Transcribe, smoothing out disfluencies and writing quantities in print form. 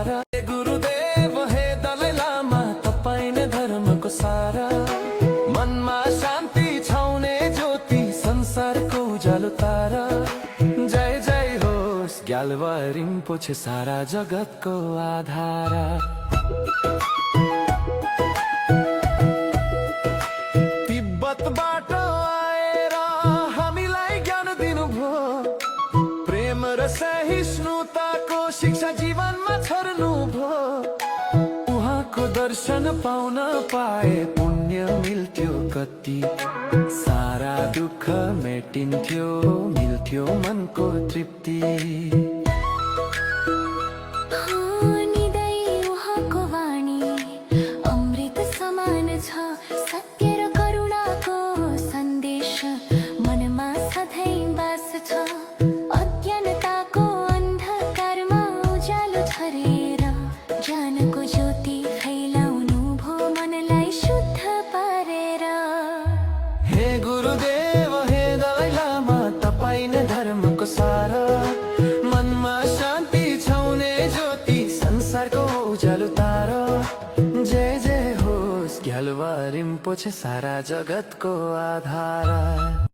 हे गुरुदेव हे दलाई लामा तपाईं नै धर्मको सारा, मनमा शान्ति छाउने ज्योति संसारको उज्यालो तारा। जय जय होस् ग्याल्बा रिम्पोछे सारा जगतको आधारा। तिब्बतबाट आएर हामीलाई ज्ञान दिनुभयो, प्रेम र सहिष्णुताको शिक्षा जीवनमा छर्नुभयो। उहाँको दर्शन पाउन पाए पुण्य मिल्थ्यो कति, सारा दुःख मेटिन्थ्यो मिल्थ्यो मनको तृप्ति। उहाँको वाणी अमृत समान छ, सत्य र करुणाको सन्देश मनमा सधैँ बास छ। अज्ञानताको अन्धकारमा उज्यालो छरेर ज्ञानको ज्योति फैलाउनु भो मनलाई शुद्ध पारेर। हे गुरुदेव हे दलाई लामा तपाईं नै धर्मको सारा, मनमा शान्ति छाउने ज्योति संसारको उज्यालो तारा। जय जय होस् ग्याल्बा रिम्पोछे सारा जगतको आधारा।